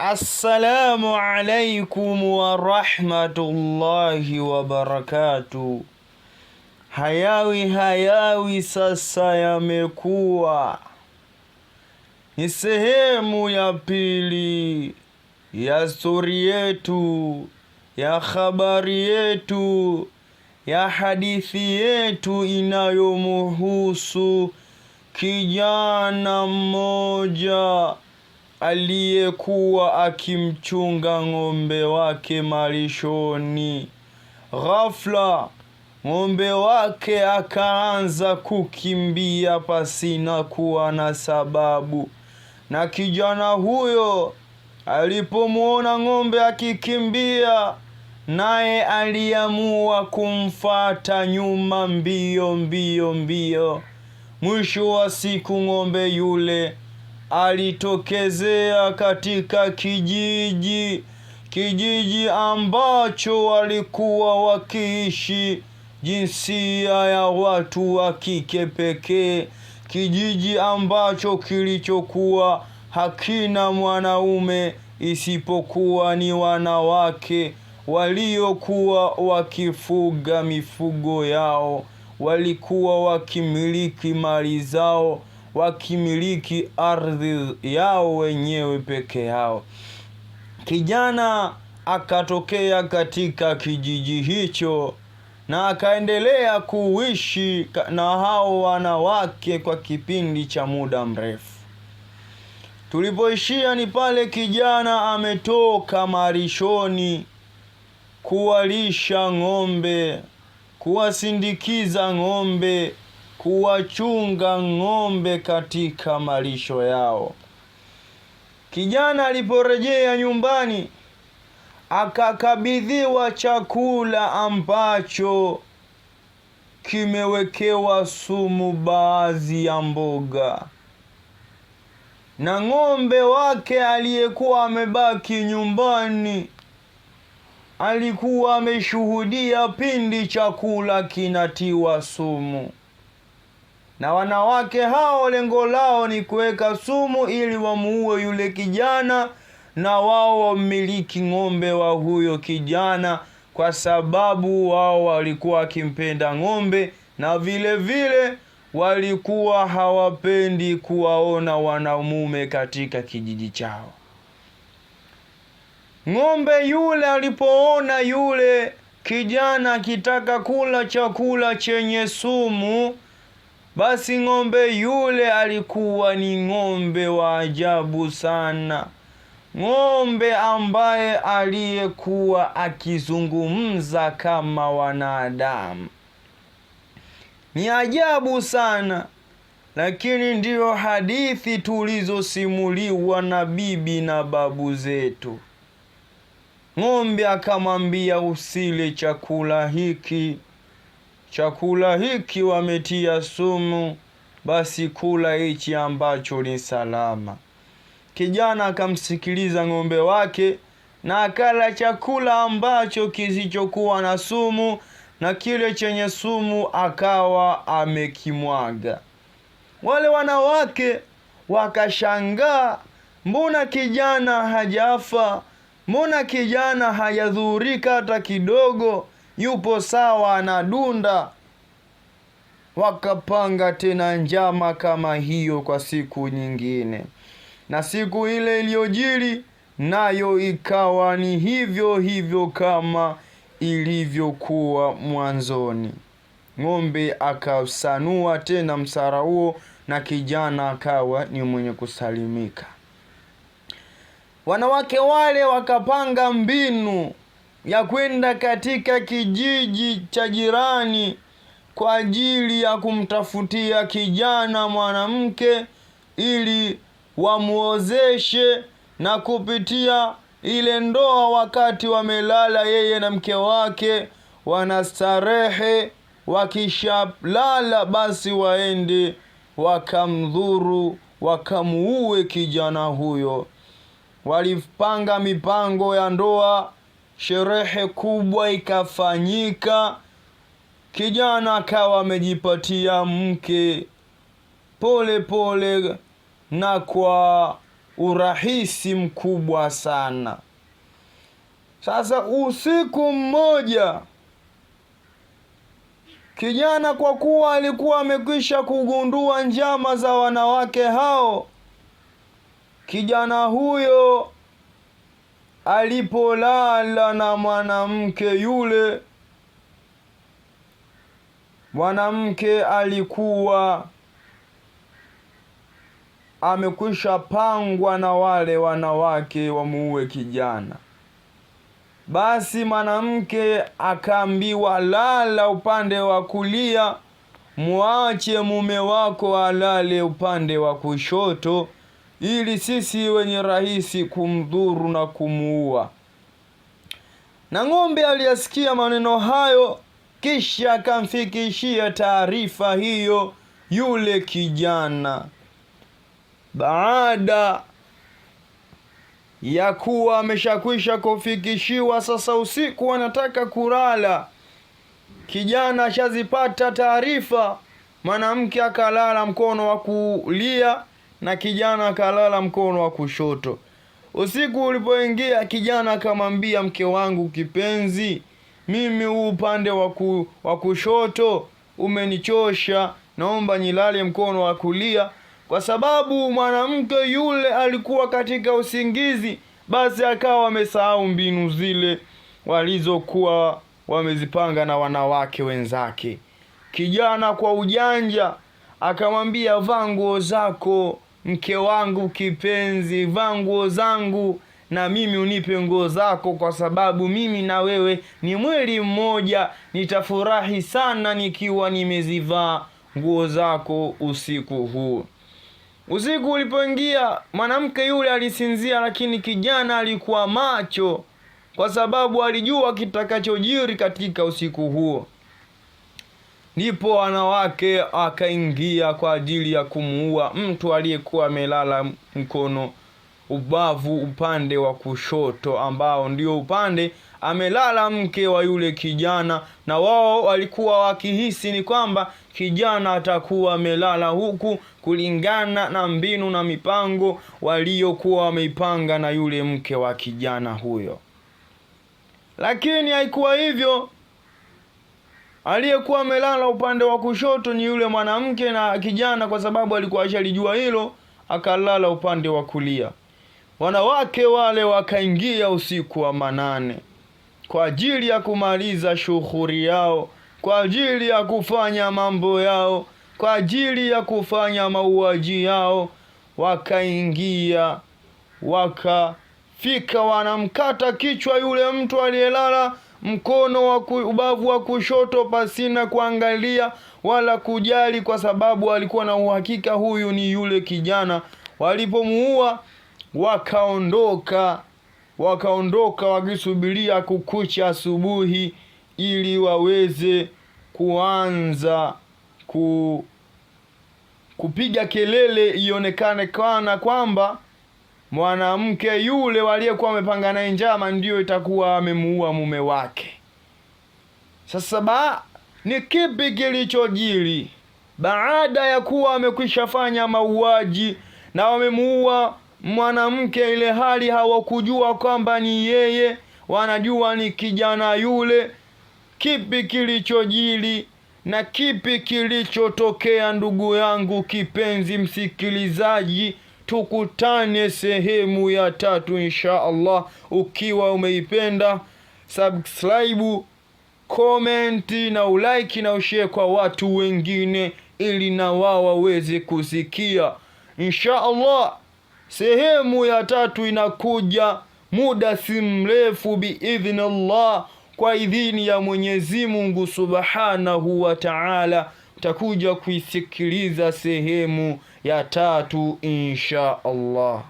Assalamu alaikum warahmatullahi wabarakatuh. Hayawi hayawi sasa yamekuwa ni sehemu ya pili ya stori yetu ya habari yetu ya hadithi yetu inayomuhusu kijana mmoja aliyekuwa akimchunga ng'ombe wake malishoni. Ghafla ng'ombe wake akaanza kukimbia pasina kuwa na sababu, na kijana huyo alipomwona ng'ombe akikimbia, naye aliamua kumfata nyuma mbio mbio mbio. Mwisho wa siku ng'ombe yule alitokezea katika kijiji, kijiji ambacho walikuwa wakiishi jinsia ya watu wa kike pekee, kijiji ambacho kilichokuwa hakina mwanaume isipokuwa ni wanawake waliokuwa wakifuga mifugo yao, walikuwa wakimiliki mali zao, wakimiliki ardhi yao wenyewe peke yao. Kijana akatokea katika kijiji hicho na akaendelea kuishi na hao wanawake kwa kipindi cha muda mrefu. Tulipoishia ni pale kijana ametoka malishoni kuwalisha ng'ombe, kuwasindikiza ng'ombe, kuwachunga ng'ombe katika malisho yao. Kijana aliporejea nyumbani akakabidhiwa chakula ambacho kimewekewa sumu baadhi ya mboga, na ng'ombe wake aliyekuwa amebaki nyumbani alikuwa ameshuhudia pindi chakula kinatiwa sumu. Na wanawake hao lengo lao ni kuweka sumu ili wamuue yule kijana na wao wamiliki ng'ombe wa huyo kijana, kwa sababu wao walikuwa wakimpenda ng'ombe na vile vile walikuwa hawapendi kuwaona wanamume katika kijiji chao. Ng'ombe yule alipoona yule kijana akitaka kula chakula chenye sumu, basi ng'ombe yule alikuwa ni ng'ombe wa ajabu sana, ng'ombe ambaye aliyekuwa akizungumza kama wanadamu. Ni ajabu sana, lakini ndiyo hadithi tulizosimuliwa na bibi na babu zetu. Ng'ombe akamwambia, usile chakula hiki, chakula hiki wametia sumu, basi kula hichi ambacho ni salama. Kijana akamsikiliza ng'ombe wake na akala chakula ambacho kisichokuwa na sumu, na kile chenye sumu akawa amekimwaga. Wale wanawake wakashangaa, mbona kijana hajafa? Mbona kijana hajadhurika hata kidogo? Yupo sawa, anadunda. Wakapanga tena njama kama hiyo kwa siku nyingine, na siku ile iliyojiri nayo ikawa ni hivyo hivyo kama ilivyokuwa mwanzoni. Ng'ombe akasanua tena msara huo, na kijana akawa ni mwenye kusalimika. Wanawake wale wakapanga mbinu ya kwenda katika kijiji cha jirani kwa ajili ya kumtafutia kijana mwanamke ili wamuozeshe na kupitia ile ndoa, wakati wamelala yeye na mke wake wanastarehe, wakishalala basi waende wakamdhuru, wakamuue kijana huyo. Walipanga mipango ya ndoa, sherehe kubwa ikafanyika. Kijana akawa amejipatia mke pole pole na kwa urahisi mkubwa sana. Sasa usiku mmoja kijana, kwa kuwa alikuwa amekwisha kugundua njama za wanawake hao, kijana huyo alipolala na mwanamke yule, mwanamke alikuwa amekwisha pangwa na wale wanawake wamuue kijana. Basi mwanamke akaambiwa, lala upande wa kulia, muache mume wako alale upande wa kushoto, ili sisi wenye rahisi kumdhuru na kumuua. Na ng'ombe aliyasikia maneno hayo, kisha akamfikishia taarifa hiyo yule kijana. Baada ya kuwa ameshakwisha kufikishiwa, sasa usiku anataka kulala, kijana ashazipata taarifa. Mwanamke akalala mkono wa kulia na kijana akalala mkono wa kushoto. Usiku ulipoingia, kijana akamwambia mke wangu kipenzi, mimi huu upande wa kushoto umenichosha, naomba nilale mkono wa kulia. Kwa sababu mwanamke yule alikuwa katika usingizi, basi akawa amesahau mbinu zile walizokuwa wamezipanga na wanawake wenzake. Kijana kwa ujanja akamwambia, vaa nguo zako mke wangu kipenzi, vaa nguo zangu na mimi unipe nguo zako, kwa sababu mimi na wewe ni mwili mmoja. Nitafurahi sana nikiwa nimezivaa nguo zako usiku huu. Usiku ulipoingia, mwanamke yule alisinzia, lakini kijana alikuwa macho, kwa sababu alijua kitakachojiri katika usiku huo. Ndipo wanawake akaingia kwa ajili ya kumuua mtu aliyekuwa amelala mkono ubavu upande wa kushoto, ambao ndio upande amelala mke wa yule kijana, na wao walikuwa wakihisi ni kwamba kijana atakuwa amelala huku, kulingana na mbinu na mipango waliokuwa wameipanga na yule mke wa kijana huyo. Lakini haikuwa hivyo. Aliyekuwa amelala upande wa kushoto ni yule mwanamke, na kijana kwa sababu alikuwa ashalijua hilo, akalala upande wa kulia. Wanawake wale wakaingia usiku wa manane kwa ajili ya kumaliza shughuli yao, kwa ajili ya kufanya mambo yao, kwa ajili ya kufanya mauaji yao. Wakaingia wakafika, wanamkata kichwa yule mtu aliyelala mkono wa ubavu wa kushoto, pasina kuangalia wala kujali, kwa sababu alikuwa na uhakika huyu ni yule kijana. Walipomuua wakaondoka wakisubiria kukucha asubuhi ili waweze kuanza kupiga kelele, ionekane kana kwamba mwanamke yule waliyekuwa wamepanga naye njama ndiyo itakuwa amemuua mume wake. Sasa ni kipi kilichojiri baada ya kuwa amekwisha fanya mauaji na wamemuua mwanamke, ile hali hawakujua kwamba ni yeye, wanajua ni kijana yule. Kipi kilichojiri na kipi kilichotokea? Ndugu yangu kipenzi msikilizaji, tukutane sehemu ya tatu insha Allah. Ukiwa umeipenda subscribe, comment na ulike na ushare kwa watu wengine, ili na wao waweze kusikia insha Allah. Sehemu ya tatu inakuja muda si mrefu biidhnillah, kwa idhini ya Mwenyezi Mungu Subhanahu wa Ta'ala, utakuja kuisikiliza sehemu ya tatu insha Allah.